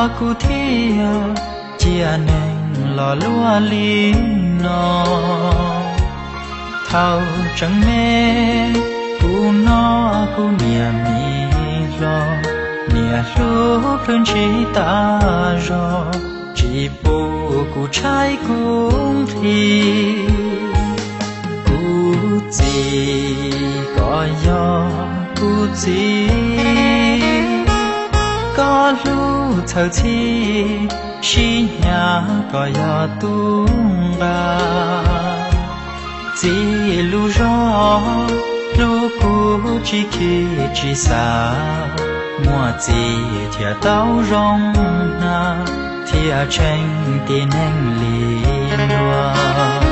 Kuv thiaj cia neeg los luaj li no. Thaum tseem me, kuv noj kuv niam mis hlo, niam hlub plhws ntshis tas zog, tsis pub kuv tshaib kuv nqhis. Kuv txiv, koj yog kuv txiv, koj hlub txhawj txhij, sib hnyav koj yog tub nqa. Txiv lub zog hlub kuv tsis khib tsis xav, muaj txiv thiaj tau zoo hnav, thiaj tsheej tib neeg li luag.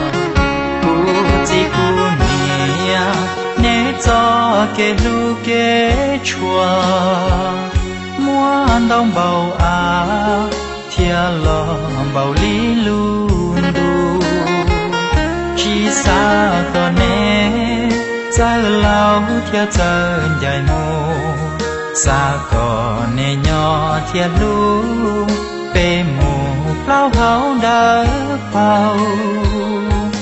Kuv txiv kuv niam, neb txoj kev hlub kev tshua muaj ntau npaum av, thiab los npaum li lub ntuj. Tsis xav kom neb txawj laus thiab txawj ncaim mus, xav kom neb nyob thiab hlub, peb mus plaub hau dawb paug.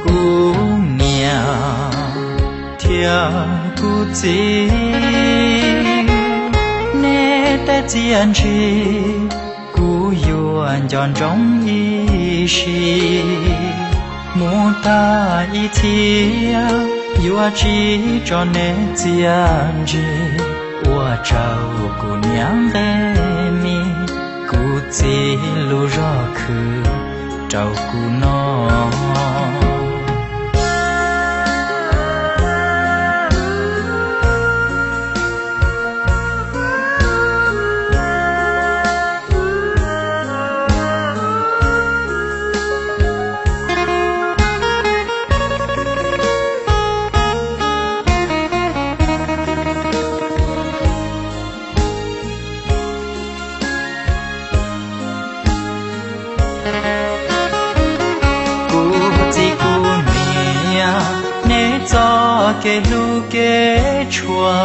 Kuv niam thiab kuv txiv, neb tej txiaj ntsig kuv yuav nco ntsoov ib sim. Mus tag ib txhia yuav tsis tso neb txiaj ntsig. Ua tsaug kuv niam nqe mis, kuv txiv lub zog khwv rau kuv noj. Kuv txiv kuv niam, neb txoj kev hlub kev tshua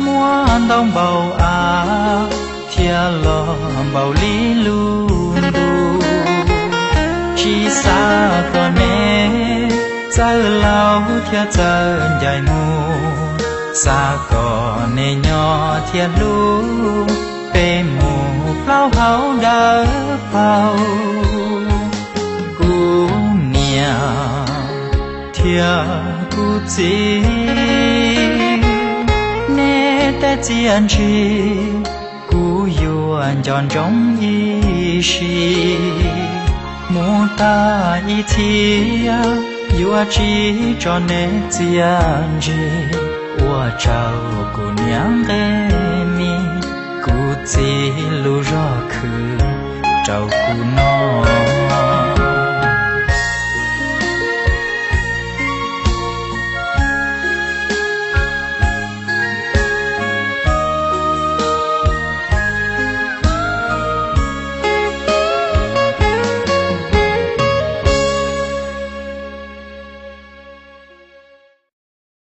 muaj ntau npaum av, thiab los npaum li lub ntuj. Tsis xav kom neb txawj laus thiab txawj ncaim mus, xav kom neb nyob thiab hlub, peb mus plaub hau dawb paug. Kuv niam thiab kuv txiv, neb tej txiaj ntsig kuv yuav nco ntsoov ib sim. Mus tag ib txhia yuav tsis tso neb txiaj ntsig. Ua tsaug kuv niam nqe mis, kuv txiv lub zog khwv rau kuv noj.